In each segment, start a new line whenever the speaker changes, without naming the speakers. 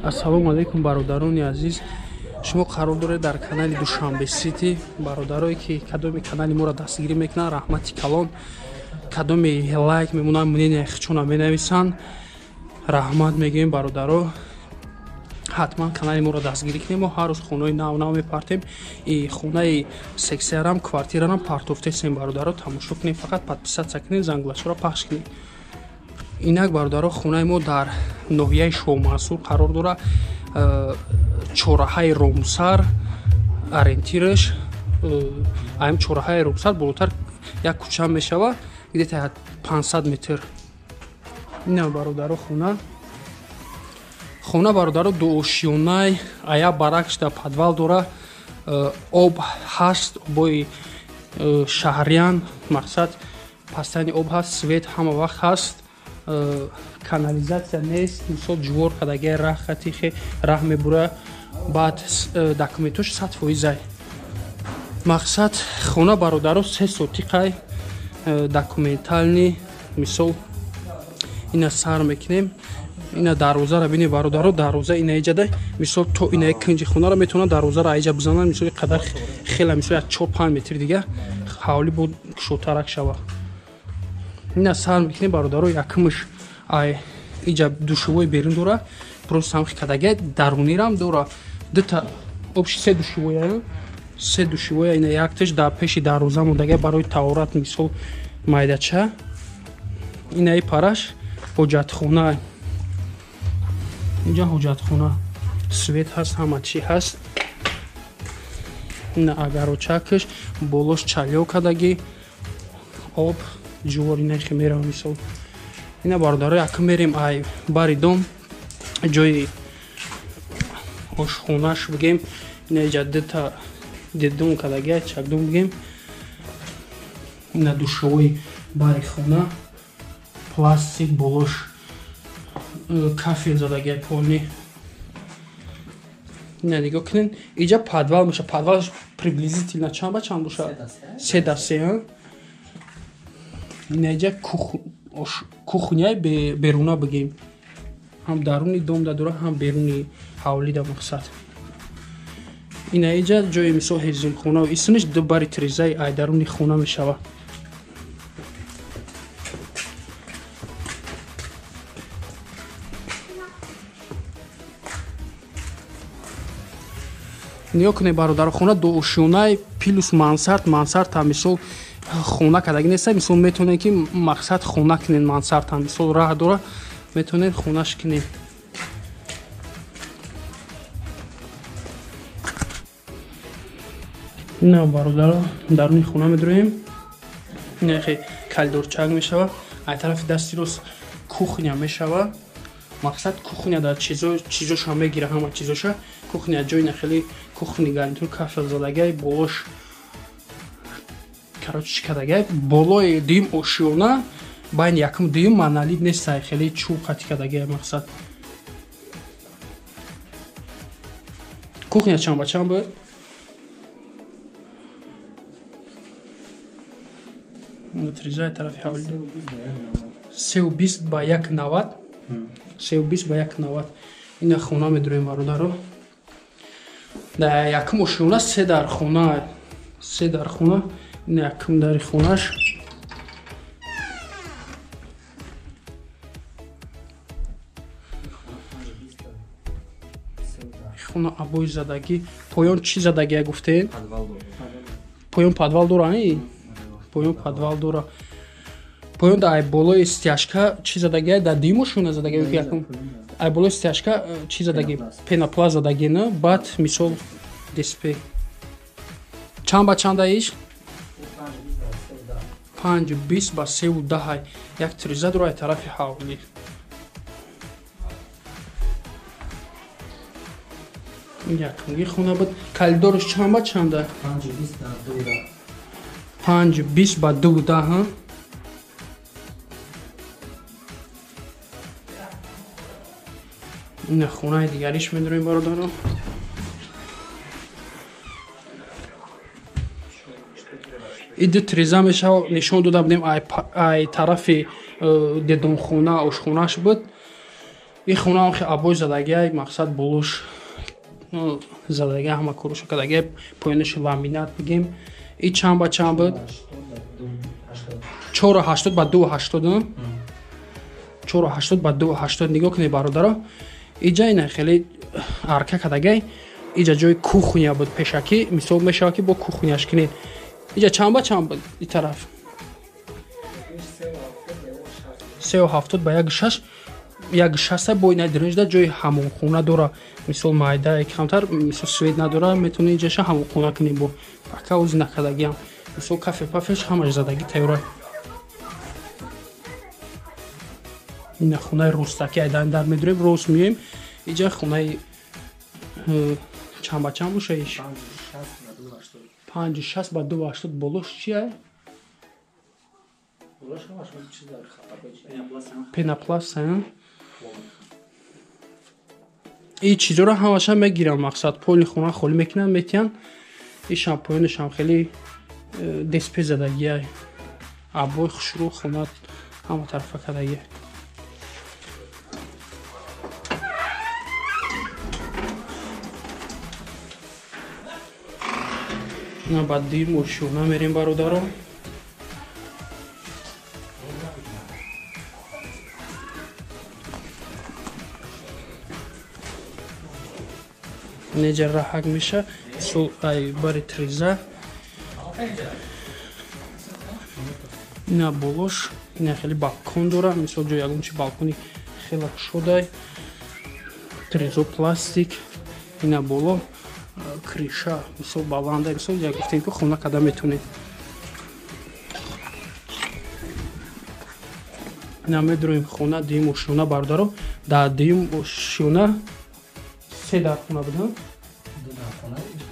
Ассалому алайкум, бародарони азиз. Шумо қарор доред дар канали Душанбе Сити. Бародарое ки кадоми канали моро дастгирӣ мекунанд, раҳмати калон. Кадоми лайк мемонанд, мнения хичона менависанд, раҳмат мегӯем, бародаро. Ҳатман канали моро дастгирӣ кунем. Мо ҳар рӯз хонаҳои нав нав мепартем. И хонаи сексиарам, квартирарам партофтесем, бародаро, тамошо кунем. Фақат подписаться кунем, зангулачаро пахш кунем. Инак, бародаро, хонаи мо дар ноҳияи Шоҳмансур қарор дорад, чораҳаи Ромсар. Ориентираш аим чораҳаи Ромсар болотар як кӯча мешавад, где-то 500 метр. Ина, бародаро, хона. Хона, бародаро, дуошёнай, ая баракш дар подвал дора, об ҳаст, обои шаҳриян, мақсад пастани об ҳаст, свет ҳама вақт ҳаст, канализатсия нест, мисол ҷувор кадагай раҳ хатихе раҳ мебура. Баъд документош 100%-ай. Мақсад хона, бародаро, се сотиқай, документальный. Мисол ина сар мекунем, ина дарвозаро бинед, бародаро, дарвоза ина иҷада, мисол то ина кинҷи хонаро метавонад дарвозаро аиҷа бизананд, мисол қадар хела, мисол як 4-5 метр дига ҳавлӣ буд кушодтарак шава. Ина сар мекунем, бародаро, якумш ай иҷа душевой берун дора, просто ҳам кадага дарунирам дора, дута общий се душевоя, се душевоя. Ина якташ дар пеши дарвоза мондага барои таорат, мисол майдача. Инаи параш ҳоҷатхона, инҷа ҳоҷатхона, свет ҳаст, ҳама чӣ ҳаст. Ина агарочакаш болош чалё кадагӣ, об ҷувор инахи мерава. Мисол ина, бародаро, якм мерем ай бари дом, ҷои ошхонаш бигем. Ина иҷа дута деддум кадагӣ, чакдум бигем. Ина душевои бари хона, пластик, болош кафел задагӣ полни. Ина нигоҳ кунед, иҷа подвал меша. Подвал приблизительно чанд ба чанд боша? Се да се. Ина иҷа кухняи беруна бигем, ҳам даруни дом да дора, ҳам беруни ҳавлида. Мақсад ина иҷа ҷои мисол ҳезумхона, исмиш ду бари трезаи ай даруни хона мешавад. Нигоҳ кунед, бародаро, хона дуошёнай плюс мансард. Мансард ҳам мисол хона кадаги неста, мисол метавонед ки мақсад хона кунед. Мансард ҳам мисол раҳ дора, метавонед хонаш кунед. Ина, бародаро, даруни хона медроем. Ина калидорчак мешава, ай тарафи дасти рост кухня мешава. Мақсад кухня дар чизоша мегира, ҳама чизоша. Кухня ҷои нахели кухни гарнитур, кафел задагай, болош короче чӣ кадагай, болои дуюм ошёна, байни якум дуюм монолит нестай, хеле чӯб қати кадагай. Мақсад кухня чанд ба чанд буд? Трезаи тарафи ҳавлӣ 3,20 ба 1,90, 3,20 ба 1,90. Ина хона медурем, бародаро. Дар якум ошёна се дар хона, се дар хона. Ина якум дари хонаш. Хона обои задагӣ, поён чӣ задагия гуфтед? Поён подвал дора, поён подвал дора. Поён дар болои стяжка чӣ задагия? Дар дуюм ошёна задагия ё якум? Ай болои стяжка чӣ задагӣ? Пенопласт задагӣ, на? Баъд мисол дисплей. Чанд ба чанд аиш? 5,20 ба 3,10. Як треза дора ай тарафи ҳавлӣ. Якумги хона буд. Коридорш чанд ба чанда? 5,20 ба 2,10. Ина хонаи дигариш медурем, бародаро. Иди треза мешава, нишон дода будем ай тарафи дедонхона, ошхонаш буд. И хона ҳам обой задагиай, мақсад болош задагиай, ҳама короша кардагиай, поёнаш ламинат бигем. И чанд ба чанд буд? 4,80 ба 2,80. 4,80 ба 2,80. Нигоҳ кунед бародаро, иҷа ина хеле арка кардагиай. Иҷа ҷои кухня буд пешакӣ, мисол мешавад ки бо кухняш кунед. Иҷа чанд ба чанд буд и тараф? 3,70 ба 1,6. 1,6 бо ина диринҷда ҷои ҳамонхона дора. Мисол майда камтар, мисол свет надора, метавонед иҷаша ҳамонхона кунед бо. Пока ози накардагиам. Мисол кафе пафеш ҳамаш задагӣ тайёра. Ина хонаи ростакӣ айдан дар медурем, рост меоем. Иҷа хонаи чанд ба чанд боша иш? 5,60 ба 2,80. Болош чия? Пенопласт. И чизоро ҳамаша мегирам, мақсад поли хона холӣ мекунанд, метиҳанд. Ишам поёнашам хеле деспе задагиай. Обой хушрӯ хона ҳама тарафа кардагиай. На ба дуюм ошёна мерем бародаро. Неҷа раҳак меша, мисол ай бари триза. Ина болош, ина хеле балкон дора, мисол ҷои ягон чи балкони хеле кушодай. Тризо пластик, ина боло криша, мисол баланда, мисол як гуфтем ки хона када метонед. Ина медроем хона дуюм ошёна бародаро. Дар дуюм ошёна се дархона будам.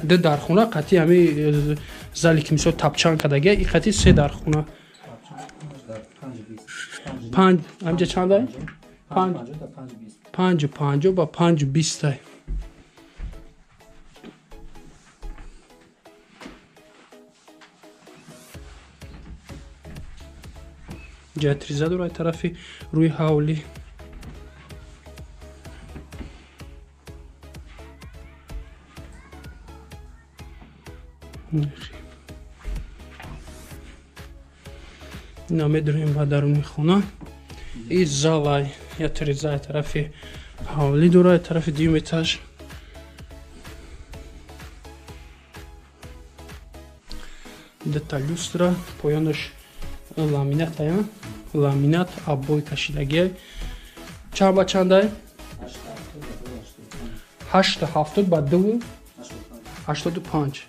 Ду дархона қатъи ҳами зали ки мисол тапчан кардагия, и қатъи се дархона. Панҷ ҳамҷа чандай? 5,50 ба 5,20. Ҷая триза дорад тарафи рӯи ҳавлӣ. Ина медурем ба даруни хона. И залай я триза тарафи ҳавлӣ дорад, тарафи дуюм этаж. Дута люстра, поёнаш ламинат, ламинат обой кашидагиай. Чанд ба чандай? 8,70 ба 2,85.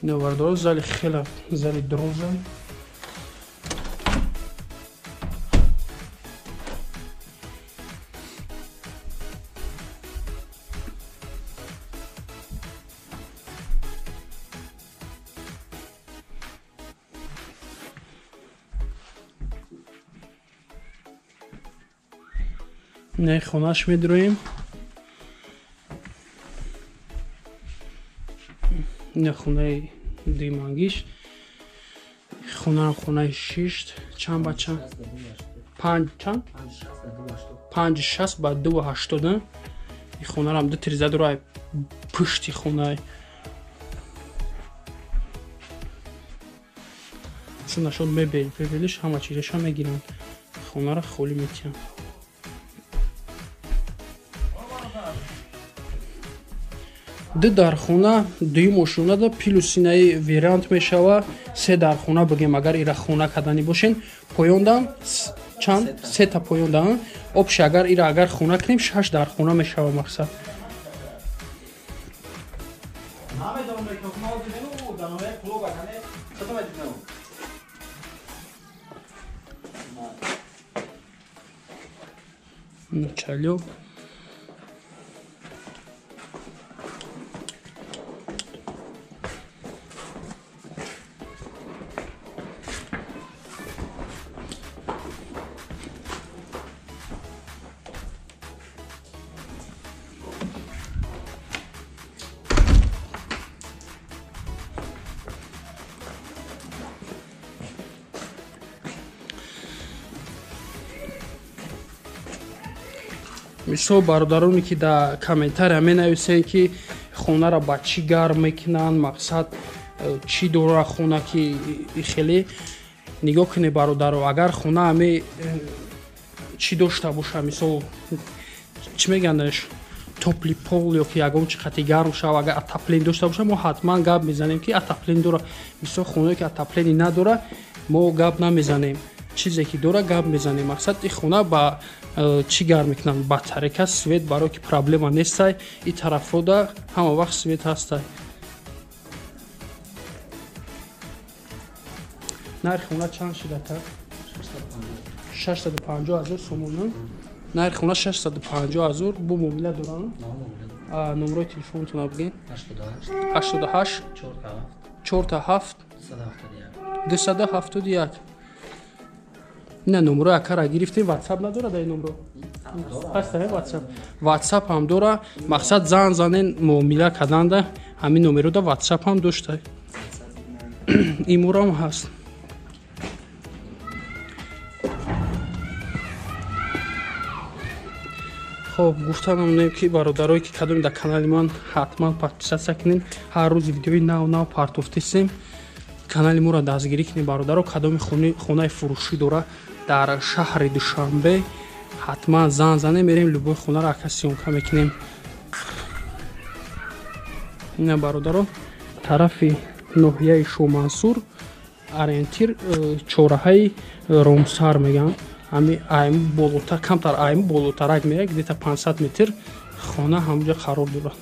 Ина бародаро, зали хела зали дороза. Ина хонаш медроем. Ина хонаи дуюмангиш. Хонаам хонаи шишт. Чанд ба чанд? Панҷ чанд? 5,60 ба 2,80. И хонарам ду триза дора пушти хонаи. Чун нашод мебел, мебелиш ҳама чизаша мегиранд. Хонара холӣ метиҳанд. Ду дархона дуюм ошёнада плюс инаи вариант мешава се дархона бигем, агар ира хона кардани бошен. Поёндам чанд? Сета поёндам. Обши агар ира агар хона кунем шаш дархона мешава мақсад. Началё. Мисол бародароне ки дар комментария менависен ки хонаро ба чӣ гарм мекунанд, мақсад чӣ дора хона ки хеле нигоҳ кунед бародаро. Агар хона ҳаме чӣ дошта боша, мисол чӣ мегӯяндаш, топли пол ё ки ягон чи қати гарм шава, агар отопление дошта боша, мо ҳатман гап мезанем ки отопление дора. Мисол хонае ки отопление надора, мо гап намезанем, чизе ки дора гап мезанем. Мақсад и хона ба чӣ гарм мекунанд? Батарейка, свет, барое ки проблема нестай, и тарафода ҳама вақт свет ҳастай. Нархи хона чанд шидака? 650 ҳазор сомон. Нархи хона 650 ҳазор. Бо муомила доранд? Номерои телефонтона бигӯед. 88 47 271. Ина номерои акара гирифтем. Ватсап надора дар ин номеро? Ҳаста ватсап? Ватсап ҳам дора. Мақсад зан занен муомила карданда ҳамин номерода ватсап ҳам дошта. Иморам ҳаст. Хоб, гуфтанам нем ки бародарое ки кадоме дар канали ман ҳатман подписаться кунед, ҳар рӯз видеои нав нав партофтесем. Канали моро дастгирӣ кунед бародаро. Кадоми хонаи фурӯшӣ дора дар шаҳри Душанбе, ҳатман зан занем, мерем любой хонаро ака съёмка мекунем. Ина бародаро, тарафи ноҳияи Шомансур, ориентир чораҳаи Ромсар мегӯянд. Ҳами айм болотар, камтар айм болотарак меяд, где-то 500 метр хона ҳамҷо қарор дорад.